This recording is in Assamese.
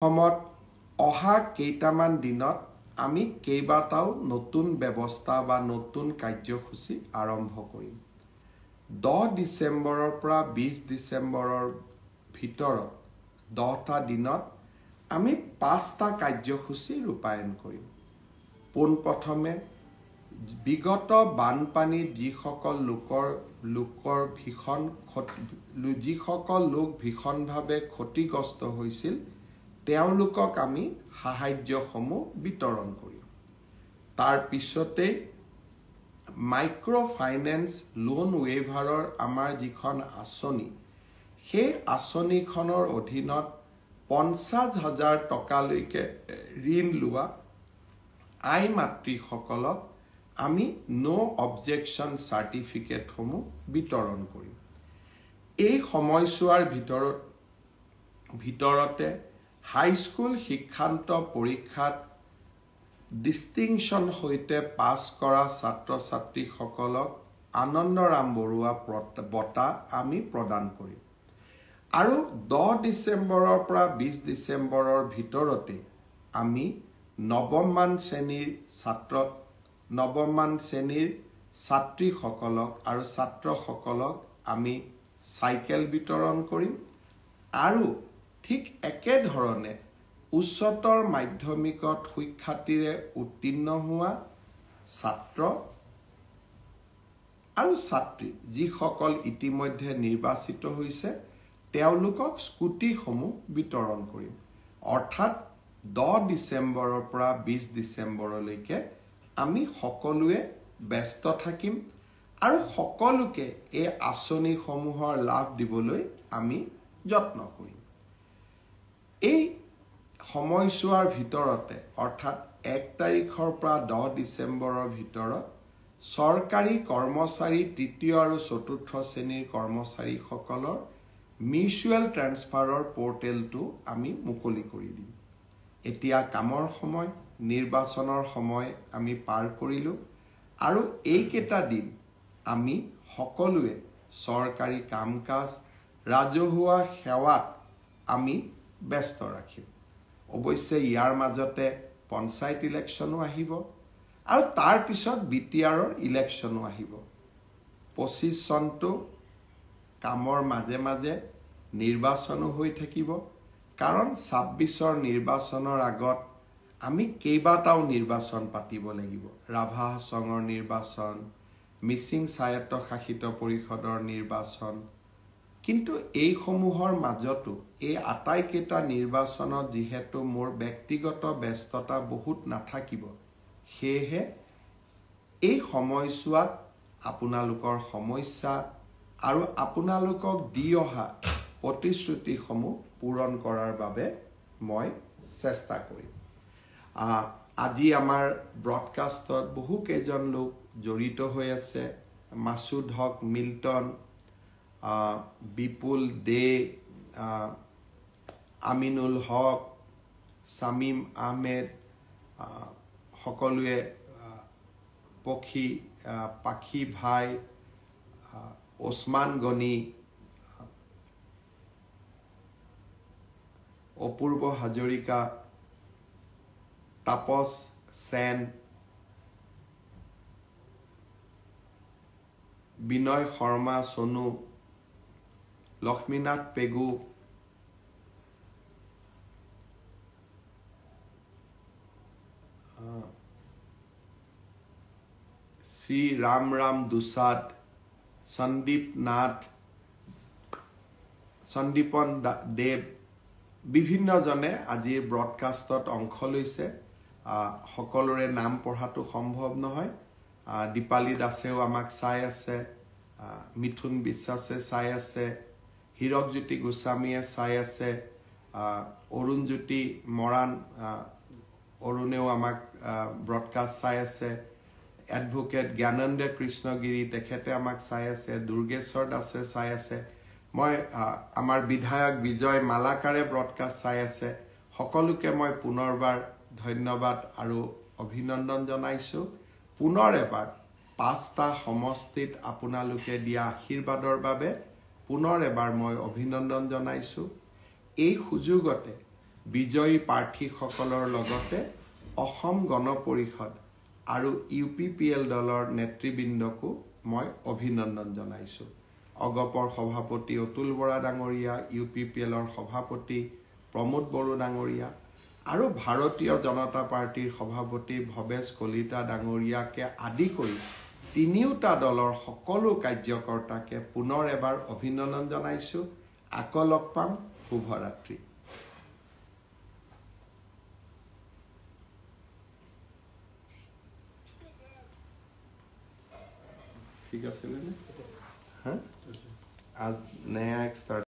অসমত অহা কেইটামান দিনত আমি কেইবাটাও নতুন ব্যৱস্থা বা নতুন কাৰ্যসূচী আৰম্ভ কৰিম। 10 ডিচেম্বৰৰ পৰা 20 ডিচেম্বৰৰ ভিতৰত 10টা দিনত আমি 5টা কাৰ্যসূচী ৰূপায়ণ কৰিম। পোনপ্ৰথমে বিগত বানপানীত যিসকল লোকৰ যিসকল লোক ভীষণভাৱে ক্ষতিগ্ৰস্ত হৈছিল তেওঁলোকক আমি সাহায্যসমূহ বিতৰণ কৰিম। তাৰ পিছতেই মাইক্ৰ' ফাইনেন্স লোন ৱেভাৰৰ আমাৰ যিখন আঁচনি, সেই আঁচনিখনৰ অধীনত 50,000 টকালৈকে ঋণ লোৱা আই মাতৃসকলক আমি ন' অবজেকশ্যন চাৰ্টিফিকেটসমূহ বিতৰণ কৰিম। এই সময়ছোৱাৰ ভিতৰতে হাইস্কুল শিক্ষান্ত পৰীক্ষাত ডিষ্টিংশ্যন সৈতে পাছ কৰা ছাত্ৰ ছাত্ৰীসকলক আনন্দৰাম বৰুৱা বঁটা আমি প্ৰদান কৰিম। আৰু 10 ডিচেম্বৰৰ পৰা 20 ডিচেম্বৰৰ ভিতৰতে আমি নৱমমান শ্ৰেণীৰ ছাত্ৰীসকলক আৰু ছাত্ৰসকলক আমি চাইকেল বিতৰণ কৰিম। আৰু ঠিক একেধৰণে উচ্চতৰ মাধ্যমিকত সুখ্যাতিৰে উত্তীৰ্ণ হোৱা ছাত্ৰ আৰু ছাত্ৰী যিসকল ইতিমধ্যে নিৰ্বাচিত হৈছে তেওঁলোকক স্কুটিসমূহ বিতৰণ কৰিম। অৰ্থাৎ 10 ডিচেম্বৰৰ পৰা 20 ডিচেম্বৰলৈকে আমি সকলোৱে ব্যস্ত থাকিম আৰু সকলোকে এই আঁচনিসমূহৰ লাভ দিবলৈ আমি যত্ন কৰিম। এই সময়ছোৱাৰ ভিতৰতে অৰ্থাৎ 1 তাৰিখৰ পৰা 10 ডিচেম্বৰৰ ভিতৰত চৰকাৰী কৰ্মচাৰী তৃতীয় আৰু চতুৰ্থ শ্ৰেণীৰ কৰ্মচাৰীসকলৰ মিউচুৱেল ট্ৰেন্সফাৰৰ পৰ্টেলটো আমি মুকলি কৰি দিম। এতিয়া কামৰ সময়, নিৰ্বাচনৰ সময় আমি পাৰ কৰিলোঁ আৰু এইকেইটা দিন আমি সকলোৱে চৰকাৰী কাম কাজ, ৰাজহুৱা সেৱাত আমি ব্যস্ত ৰাখিম। অৱশ্যে ইয়াৰ মাজতে পঞ্চায়ত ইলেকশ্যনো আহিব আৰু তাৰ পিছত BTRৰ ইলেকশ্যনো আহিব। 25 চনটো কামৰ মাজে মাজে নিৰ্বাচনো হৈ থাকিব, কাৰণ 26ৰ নিৰ্বাচনৰ আগত আমি কেইবাটাও নিৰ্বাচন পাতিব লাগিব। ৰাভা হাছঙৰ নিৰ্বাচন, মিচিং স্বায়ত্তশাসিত পৰিষদৰ নিৰ্বাচন। কিন্তু এইসমূহৰ মাজতো এই আটাইকেইটা নিৰ্বাচনত যিহেতু মোৰ ব্যক্তিগত ব্যস্ততা বহুত নাথাকিব, সেয়েহে এই সময়ছোৱাত আপোনালোকৰ সমস্যা আৰু আপোনালোকক দি অহা প্ৰতিশ্ৰুতিসমূহ পূৰণ কৰাৰ বাবে মই চেষ্টা কৰিম। আজি আমাৰ ব্ৰডকাষ্টত বহুকেইজন লোক জড়িত হৈ আছে। মাছুদ হক মিল্টন, বিপুল দে, আমিনুল হক, শামীম আহমেদ, সকলোৱে, পাখি ভাই, ওচমান গনি, অপূৰ্ব হাজৰিকা, তাপস সেন, বিনয় শৰ্মা সোনু, লক্ষ্মীনাথ পেগু, শ্ৰী ৰাম ৰাম দুসাদ, সন্দীপ নাথ, সন্দীপন দেৱ, বিভিন্নজনে আজিৰ ব্ৰডকাষ্টত অংশ লৈছে। সকলোৰে নাম পঢ়াটো সম্ভৱ নহয়। দীপালী দাসেও আমাক চাই আছে, মিথুন বিশ্বাসে চাই আছে, হীৰকজ্যোতি গোস্বামীয়ে চাই আছে, অৰুণজ্যোতি মৰাণ অৰুণেও আমাক ব্ৰডকাষ্ট চাই আছে, এডভোকেট জ্ঞানন্দ কৃষ্ণগিৰি তেখেতে আমাক চাই আছে, দুৰ্গেশ্বৰ দাসে চাই আছে, মই আমাৰ বিধায়ক বিজয় মালাকাৰে ব্ৰডকাষ্ট চাই আছে। সকলোকে মই পুনৰবাৰ ধন্যবাদ আৰু অভিনন্দন জনাইছোঁ। পুনৰ এবাৰ 5টা সমষ্টিত আপোনালোকে দিয়া আশীৰ্বাদৰ বাবে পুনৰ এবাৰ মই অভিনন্দন জনাইছোঁ। এই সুযোগতে বিজয়ী প্ৰাৰ্থীসকলৰ লগতে অসম গণ পৰিষদ আৰু ইউ পি পি এল দলৰ নেতৃবৃন্দকো মই অভিনন্দন জনাইছোঁ। অগপৰ সভাপতি অতুল বৰা ডাঙৰীয়া, ইউ পি পি এলৰ সভাপতি প্ৰমোদ বড়ো ডাঙৰীয়া আৰু ভাৰতীয় জনতা পাৰ্টীৰ সভাপতি ভৱেশ কলিতা ডাঙৰীয়াকে আদি কৰি তিনিওটা দলৰ সকলো কাৰ্যকৰ্তাকে পুনৰ এবাৰ অভিনন্দন জনাইছোঁ। আকৌ লগ পাম। শুভৰাত্ৰি। ঠিক আছিলে নে? হা, আজ নয়া এক ষ্টাৰ্ট।